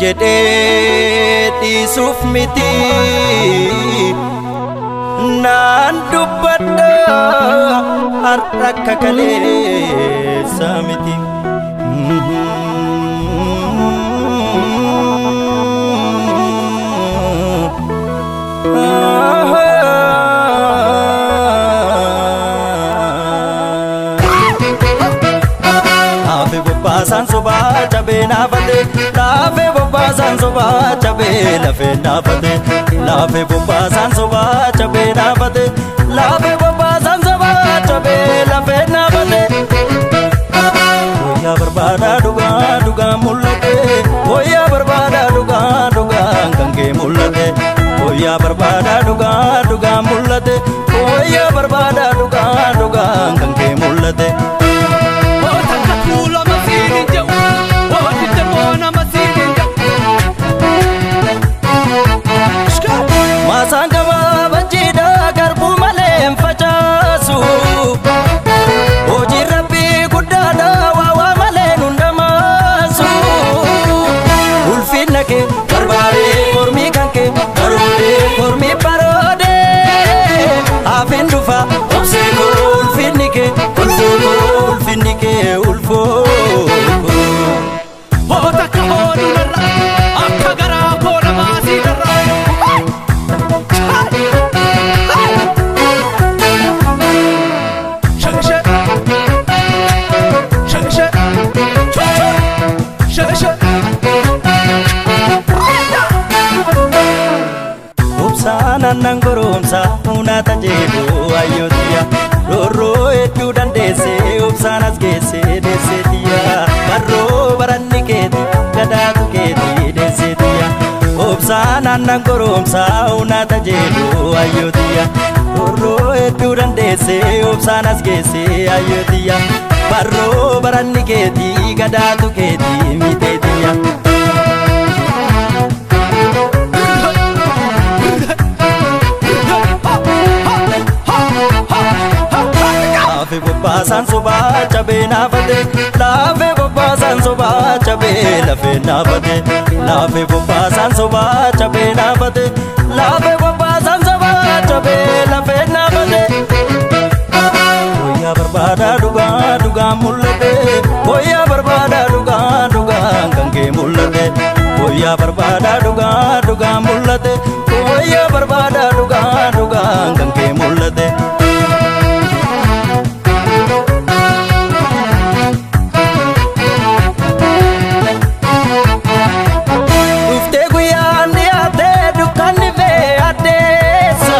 Jedhee dhiisuuf miti naan dubbadha har'a akka kaleessa miti. Laafe bobbaasaan sobaa cabee naafate, laafe bobbaasaan sobaa cabee lafee naafate, laafe bobbaasaan sobaa cabee naafate, laafe bobbaasaan sobaa cabee lafee naafate. Wayyaa barbaadaa dhugaa dhugaa mul'ate, wayyaa barbaadaa dhugaa dhugaa kan kee mul'ate, wayyaa barbaadaa dhugaa dhugaa mul'ate, wayyaa barbaadaa dhugaa dhugaa kan kee mul'ate. Takka tuulama siin hin jedhu, hojii nama siin hin jedhu. Maasaan gabaabachiidha garbuu malee hin facaasu. Hojiin rabbii guddaadha waa waa malee nun dhamaasu. Ulfinna kee barbaadee mormii kan kee baroodee mormii baroodee hafin dhufa obsee koo ulfinni kee ulfoo koo ulfinni kee ulfoo koo. Hoo takka hooduu narra akka garaa koo namaa sii darra. Sheshe sheshe sheshe. Obsaan aannan goromsa uunata jedhu ayyootiya roorroo hedduu dandeesse obsaan as geesse deesseetiya barroo baranni keeti gadaatu keeti deesseetiya obsaan aannan goromsa uunata jedhu ayyootiya roorroo hedduu dandeesse obsaan as geesse ayyootiya barroo baranni keeti gadaatu keeti miteetiya. Laafe bobbaasaan sobaa cabee naafate, laafe bobbaasaan sobaa cabee lafee naafate, laafe bobbaasaan sobaa cabee naafate, laafe bobbaasaan sobaa cabee lafee naafate. Wayyaa barbaadaa dhugaa dhugaa mul'ate, wayyaa barbaadaa dhugaa dhugaa kan kee mul'ate, wayyaa barbaadaa dhugaa dhugaa mul'ate, wayyaa barbaadaa dhugaa dhugaa kan kee mul'ate. Dhuftee guyyaan dhiyaatee dukkanni fee addeessa.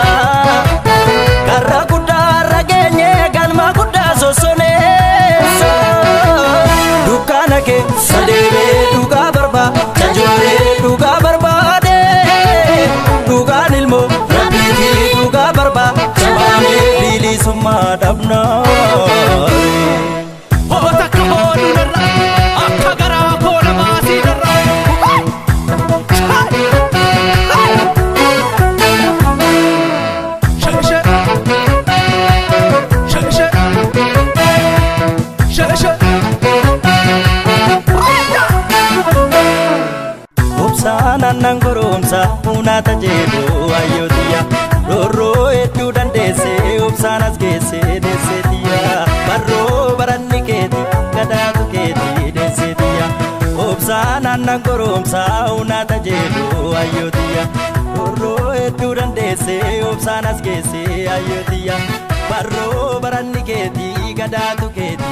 Karra guddaa irra geenye galma guddaa sossoneessa. Dukkana keessa deemee dhugaa barbaada jooree dhugaa barbaade. Dhugaan ilmoo rabbiiti dhugaa barbaada baanee bilisummaa dhabnaa. Hoo takka hooduu narra akka garaa koo namaa sii darra. Sheshe sheshe sheshe. Obsaan aannan goromsa uunata jedhu ayyootiya roorroo hedduu dandeesse obsaan as geesse deesseetiya barroo baranni keeti gadaatu keeti deesseetiya obsaan aannan goromsa uunata jedhu ayyootiya roorroo hedduu dandeesse obsaan as geesse ayyootiya barroo baranni keeti gadaatu keeti.